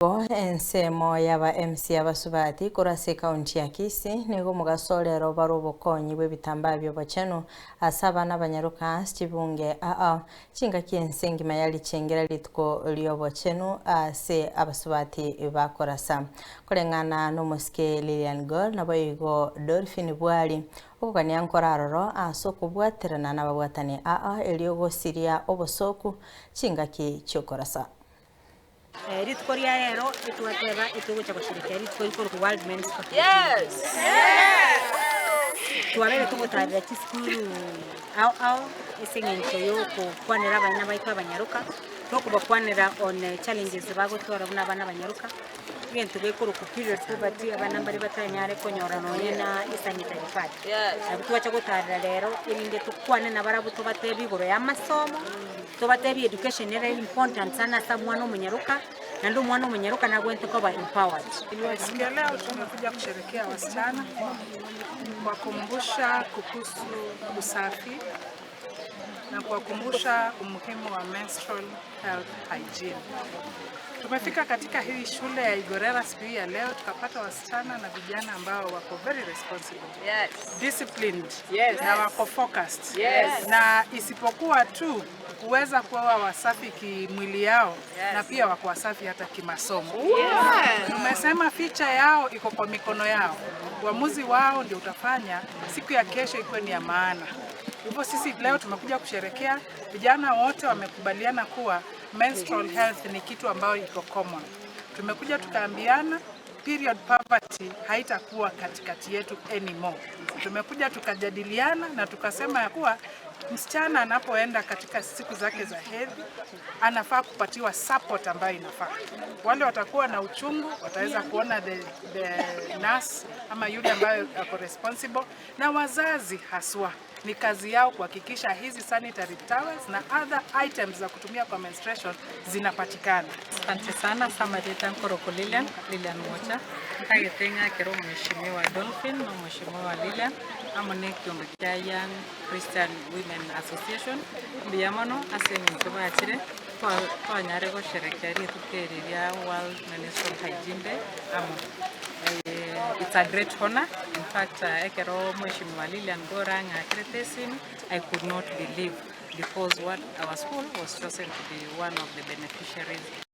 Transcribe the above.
Bo ensemo y'aba MC abasubati korwa ase ekaunti ya Kisii nigo omogaso orero bare obokonyi bw'ebitambaa bi'obochenu ase abana abanyaroka ase chibunge aa chingaki ense engima yarichengera rituko ri'obochenu ase abasubati bakorasa. Koreng'ana nomosike Lilian Gor naboigo Dolphin Bwari okogania nkore aroro ase okobwaterana nababwatani aa erio gosiria obosoku chingaki chiokorasa. Rituko ria rero etwateba etogocha gosherekea rituko rikorokwa World Menstrual Hygiene Day. Twabeire togotarera chisukuru ao ao ase eng'encho ya okokwanera abana baito abanyaroka, tokobakwanera on challenges bagotwara buna abana abanyaroka, egento gekorokwa period poverty abana mbare batanyare konyora nonye na esanitary pad. Nabo twacha gotarera rero erinde tokwane nabarabwo tobatebie igoro ya amasomo. Tobatebie education nere important sana ase omwana omonyaroka, naende omwana omonyaroka nagwenerete koba empowered. Siku ya leo tumekuja kusherekea wasichana, kuwakumbusha kuhusu usafi na kuwakumbusha umuhimu wa menstrual health hygiene. Tumefika katika hii shule ya Igorera siku hii ya leo tukapata wasichana na vijana ambao wako very responsible. Yes. Disciplined. Yes. Na wako focused. Yes. Na isipokuwa tu kuweza kuwa wasafi kimwili yao Yes. na pia wako wasafi hata kimasomo. Yes. Tumesema future yao iko kwa mikono yao. Uamuzi wao ndio utafanya siku ya kesho ikuwe ni ya maana. Hivyo sisi leo tumekuja kusherekea, vijana wote wamekubaliana kuwa menstrual health ni kitu ambayo iko common. Tumekuja tukaambiana period poverty haitakuwa katikati yetu anymore. Tumekuja tukajadiliana na tukasema ya kuwa msichana anapoenda katika siku zake za hedhi anafaa kupatiwa support ambayo inafaa. Wale watakuwa na uchungu wataweza kuona the, the nurse ama yule ambayo ako responsible, na wazazi haswa ni kazi yao kuhakikisha hizi sanitary towels na other items za kutumia kwa menstruation zinapatikana. Asante sana Samarita Nkoroko Lilian, Lilian Mocha. Ntagete ng'akere omweshimiwa Dolphin na omweshimiwa Lilian amo na ekiombe kia Young Christian Women Association, mbuya mono ase eng'encho bachire twa- twanyare gosherekea rituko eri ria World Menstrual Hygiene Day amo. It's a great honor, in fact ekero mweshimiwa Lilian Gora ang'akerete esimi, I could not believe because what our school was chosen to be one of the beneficiaries.